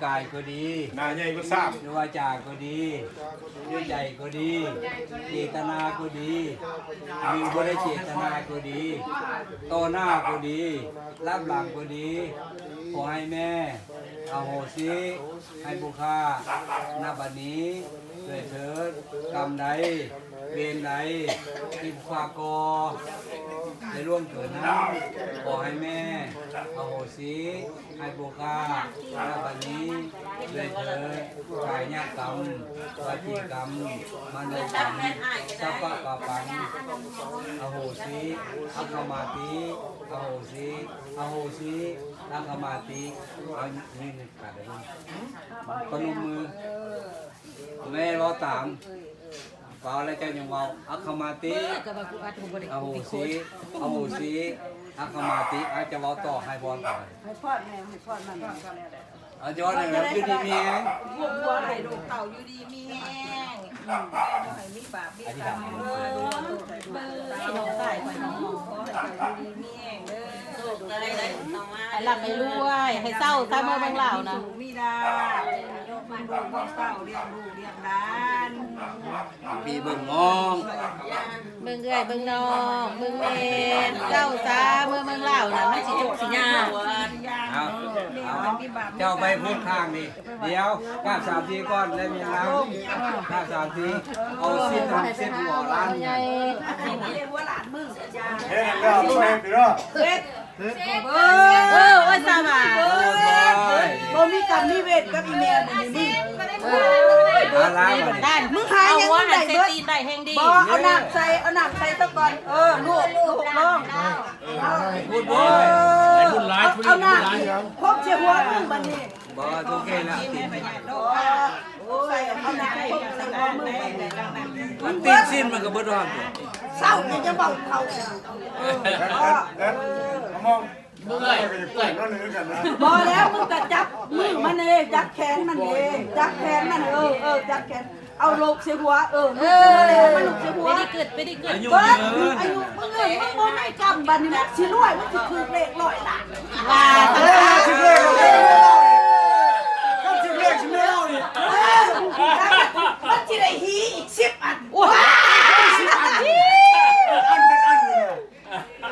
ກາຍກໍດີ ໜ້າໃຫຍ່ກວ່າຊ້າງ ດ້ວຍວາຈາກໍດີ ດ້ວຍໃຈກໍດີ ເຈຕນາກໍດີ ຫຼືບໍ່ໄດ້ເຈຕນາກໍດີ ຕໍ່ໜ້າກໍດີ ລັບຫຼັງກໍດີ ຂໍໃຫ້ແມ່ອະໂຫສິໃຫ້ພວກຂ້າ ນະບັດນີ້ດ້ວຍເທີດ. ກຳໃດ ເວນໃດ ທີ່ພວກຂ້າກໍ່ໄດ້ລ່ວງເກີນນັ້ນ ຂໍໃຫ້ແມ່ອະໂຫສິໃຫ້ພວກຂ້າ ນະບັດນີ້ດ້ວຍເທີດ. ກາຍະກຳ ວະຈີກຳ ມະໂນກຳ ສັບປະປາປັງ ອະໂຫສິ ອະຄະມາຕິ ອະໂຫສິ ອະໂຫສິ ອະຄະມາຕິ. ເອົາ ນີ້ ປະນົມມື ແມ່ເວົ້າຕາມ ເວົ້າແລ້ວເຈົ້າຍັງເວົ້າ ອະຄະມາຕິ ເອີ ກໍວ່າກູອັດບໍ່ໄດ້ ອະໂຫສິ ອະໂຫສິ ອະຄະມາຕິ. ອາດຈະເວົ້າຕໍ່ ໃຫ້ພອນກັນ ໃຫ້ພອນແມ່ ໃຫ້ພອນມັນ ເອົາຈອດໃຫ້ແບບຢູ່ດີມີແຮງ ບວກບວກໃຫ້ລູກເຕົ້າຢູ່ດີມີແຮງ ອືມ ບໍ່ໃຫ້ມີບາບມີກຳ ເອີ ເບິ່ງນ້ອງຊາຍຂ້ອຍເນາະ ຂໍໃຫ້ເຈົ້າຢູ່ດີມີແຮງເດີ ໃຫ້ລ່ຳໃຫ້ລວຍ ໃຫ້ເຊົາຊະ ເມືອເມືອງລາວນະ ມີລາບ ເບິ່ງລູກເບິ່ງເຕົ້າ ລ້ຽງລູກລ້ຽງຫຼານ ພີ່ເບິ່ງນ້ອງ ເບິ່ງເອື້ອຍເບິ່ງນ້ອງ ເບິ່ງແມ່ ເຈົ້າຊາ ເມືອເມືອງລາວນະ ມັນຊິທຸກຊິຍາກ. ເອົາ ເອົາ ເຈົ້າໄປພຸດຂ້າງນີ້ ດຽວ ພາບສາມທີກ່ອນ ແລ້ວມີລາວ ພາບສາມທີ ເອົາຊິບ ເອົາຊິບຫົວລ້ານໃຫຍ່ ເຮັດແລ້ວ ເຮັດພີ່ນ້ອງ ເຮັດ ເອີ ໂອ້ຍ ສະບາຍ ໂອ້ຍ ບໍ່ມີກຳມີເວນກັບອີແມ່ມື້ນີ້ ມຶງ ເອີ ເອົາລະ ບ້ານ ມຶງຫາຫຍັງ ເອົາຫົວ ໄດ້ເບິດ ໃສ່ຕີນໄດ້ແຮງດີ ບໍ່ ເອົານ້ຳໃສ່ ເອົານ້ຳໃສ່ຊະກ່ອນ ເອີ ລູກ ລູກລອງ ເອີ ພຸດ ເອີ ເອົາ ເອົານ້ຳ ພົບໃສ່ຫົວມຶງບັດນີ້ ບໍ່ ໂອເຄລະ ຕີນຊິນມັນກໍເບິດແລ້ວ ເຊົານີ້ຈະເວົ້າເຂົາ ເອີ ມອງ ເມື່ອຍ ເມື່ອຍ ບໍ່ແລ້ວ ມຶງກໍຈັບມືມັນເດ້ ຈັບແຂນມັນເດ້ ຈັບແຂນມັນ ເອີ ເອີ ຈັບແຂນ ເອົາໂລກໃສ່ຫົວ ເອີ ໂລກໃສ່ຫົວ ເອີ ມັນໂລກໃສ່ຫົວ ເວດີກູດ ເວດີກູດ ເບິດ ອາຍຸມຶງ ອາຍຸມຶງ ເອີ ມຶງບໍ່ມີກຳ ບັດນີ້ມັນຊິລວຍ ມັນຊິຖືກເລກຮ້ອຍລ້ານ ວ່າ ເອີ ຖືກເລກ